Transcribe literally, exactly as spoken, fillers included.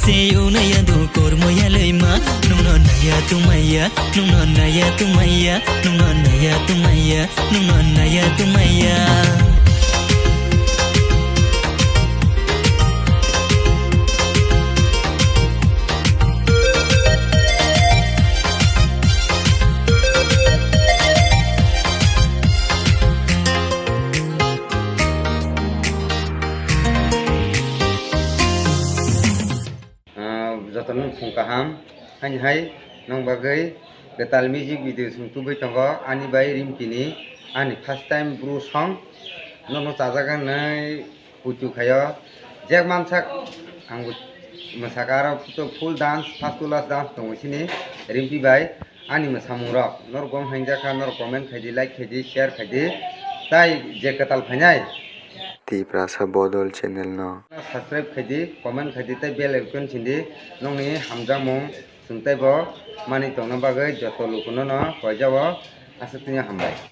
Seyunaya do kormoya leima, nungno naya tumaya, nungno naya tumaya, nungno naya tumaya, nungno naya tumaya. Ah, jotono phung kaham, haini hai nong bagwi kwtal music video chwng tubui tongo, ani bai Rimkini, ani first time bru song, nono chajak nai puitu khaio, jek mansak ang bo mwsaka aro to full dance, first to last dance tongo sini Rimpi bai. Ani mwsamungrok norok gom hainjakha, norok comment khaidi, like khaidi, share khaidi, tai je kwtal phainai Tiprasa Bodol channel no subscribe khaidi, comment khaidi, tai bell icon sindi, nongni hamjakmung chwng taibo mani tongna bagwi joto lukuno no koijao, aswk tini hambai.